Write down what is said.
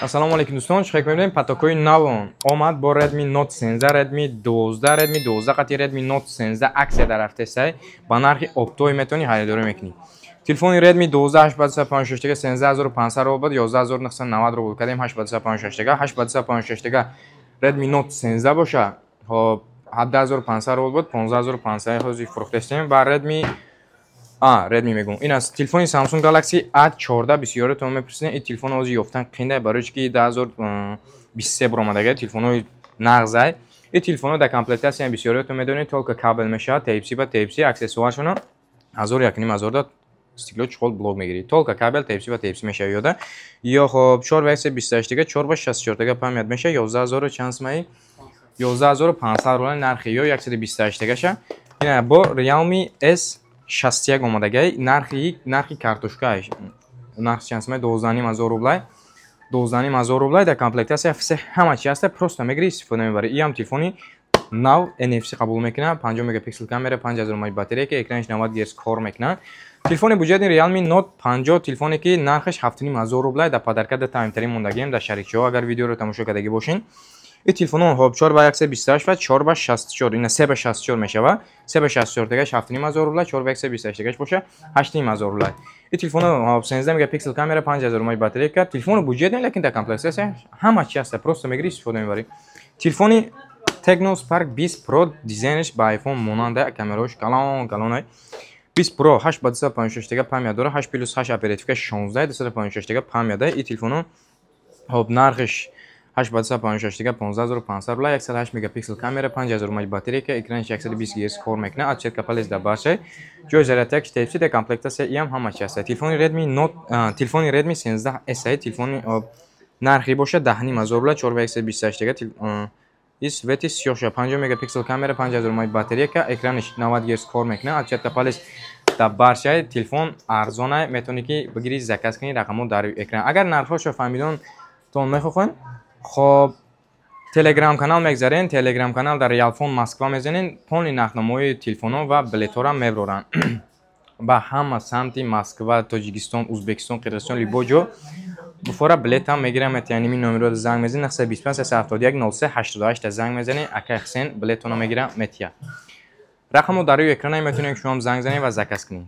Ассалому алайкум, дӯстон. Чӣ мебинем? Патокҳои навон омад бо Redmi Note 13, Redmi 12, Redmi 12 қати Redmi Note 13 аксия дар ҳафтаи ба нархи оптовый метавонӣ харидорӣ мекунӣ. Телефони Redmi 12 8 ба 256 тега 13 500 рубл буд, 11 990 рубл кардем 8 ба 256 тега. 8 ба 256 тега Redmi Note 13 боша, хоб, 17 500 рубл буд, 15 500 ҳозир фурӯхтастем. Ва Redmi, а Redmi мегӯм, ин аст телефони Samsung Galaxy A14. Бисёротон мепурсидем, ин телефон ҳозир ёфтан қинда, барои чи ки 2023 баромадага, телефонҳои нағзай. Ин телефонҳо дар комплектация, бисёриётон медонед, только кабел мешавад, Type-C ба Type-C, аксессуаршона ҳазору якним ҳазор да стекло, чехол, блок мегирӣ, только кабел Type-C ба Type-C мешавад ёда. Ё хоб, 4 ба 128 тега, 4 ба 64 тега память мешавад, 11 ҳазору чанд сумаи? 11 500 рубл нархи ё 128 тегаша. Ина бо Realme S 61 омадагай, нархи картошка, нархи чанд сумаи? 12 500 рублай, 12 500 рублай. Дар комплектация все, ҳама чи ҳаста, просто мегирӣ, истифода мебарӣ. Иам телефони нав, NFC қабул мекунад, 50 мегапиксел камера, 5000 мАh батарейка, экранаш 90 Гц кор мекунад. Телефони бюджетный Realme Note 50, телефоне ки нархаш 7500 рублай, дар подарка да таимтарин мондагием дар шарикчиҳо, агар видеоро тамошо кардагӣ бошин. Ин телефонҳо, хоб, 4 ба 128 ва 4 ба 64, ина 3 ба 64 мешава. 3 ба 64 тегаш 7500 рубла, 4 ба 128 тегаш боша 8500 рубла. Ин телефонҳо, хоб, 13 мегапиксел камера, 5000 мАh батарейка, телефони бюджетный, лекин дар комплектация ҳама чи ҳаста, просто мегирӣ, истифода мебарӣ. Телефони Tecno Spark 20 Pro, дизайнаш ба iPhone монанда, камераҳош калон калонай. 20 Pro 8 ба 256 тега память дора, 8 плюс 8, оперативка 16, 256 тега память да. Ин телефонҳо, хоб, нархиш 8 ба 256 тега 15 500 рубла, 108 мегапиксел камера, 5000 мАh батарейка, экранаш 120 Гц кор мекунад, отпечатка палец дар баршай, ҷои зарядтак Type-C, дар комплектация иам ҳама чи ҳаста. Телефони Redmi Note, телефони Redmi 13S, телефони нархи боша 10 500 рубла, 4 ба 128 тега, и цвети сиёҳ, 50 мегапиксел камера, 5000 мАh батарейка, экранаш 90 Гц кор мекунад, отпечатка палец дар баршай. Телефон арзонай, метавонӣ ки бигирӣ, заказ кунӣ, рақамҳо дар экран. Агар нархҳошо фаҳмидонтон мехоҳед, хоб, Телеграм канал мегзарен, Телеграм канал дар Реалфон Москва мезанен, полный нархномаҳои телефонҳо ва билетҳоро мебароранд ба ҳама самти Москва, Тоҷикистон, Узбекистон, Қирғизистон, любой ҷо буфора билетам мегирам. Яъне ми номерро занг мезанед, 925 371 03 88 занг мезанед, акай Ҳусен билетонро мегирам, метия. Рақамро дар рӯи экрана метавонед шумоам занг занед ва заказ кунед.